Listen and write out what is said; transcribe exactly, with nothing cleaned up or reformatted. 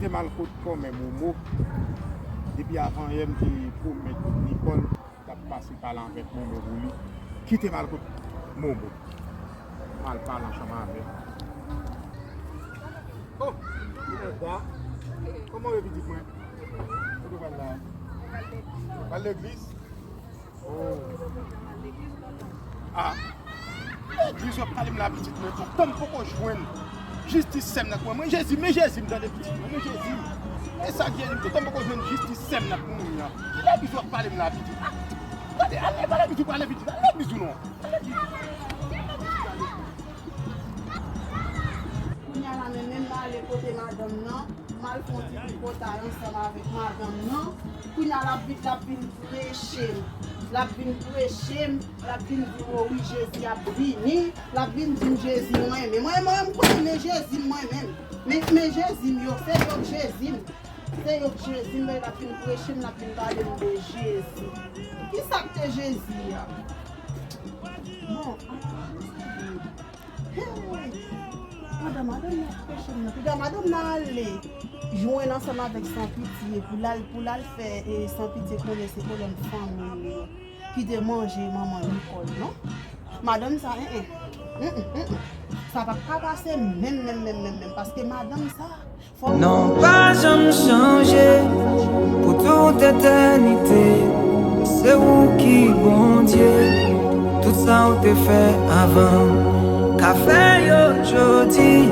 Kite m al kot kòmè Momo. Depi avan yè m te pwomèt Nicole m t ap pase pale avèk Momo pou li. Kite m al kot Momo. M al pale ansanm avè l. Oh, Linda, kòman w ye pitit mwen? Kote w pral la? Pral legliz? Oh. Ah. Legliz w ap pale m la pitit mwen. Toutan m poko jwenn jistis sè m nan k mwen. Mwen Jezi, men Jezi m tande pitit mwen. Men Jezi m. E sa k Jezi m. Toutan m poko jwenn jistis sè m nan k mwen. Ki legliz w ap pale m la pitit? Ah. Tande, ale pale pitit, ale pitit. Ale legliz ou non. Ale legliz. Kounye a la menm, menm m ale kote madanm nan. M al fè yon ti tripotay ansanm avèk madanm nan. Kounye a l ap vin, l ap vin preche m. L ap vin preche m. L ap vin di m, o wi, Jezi ap vini. L ap vin di m, Jezi mwen renmen. Mwen, mwen, m konnen men Jezi m mwen menm. Men, men Jezi m yo, se yo k Jezi m. Se yo k Jezi m, men l ap vin preche m, l ap vin pale m de Jezi. Ki sa k te Jezi a? Bon, Hey! Pandan madanm nan ap preche m nan, piga madanm nan ale jwenn ansanm avèk Sanpitye pou l al, pou l al fè, e, Sanpitye konnen se pwoblèm fanmi l yo ki te manje manman Nicole, non? Madanm sa, en, en. Mm, mm, mm, mm. Sa p ap ka pase menm, menm, menm, menm, menm, paske madanm sa, Non, pa janm chanje pou tout etènite. Se ou ki Bondye, tout sa ou te fè avan, ka fè yo jodi.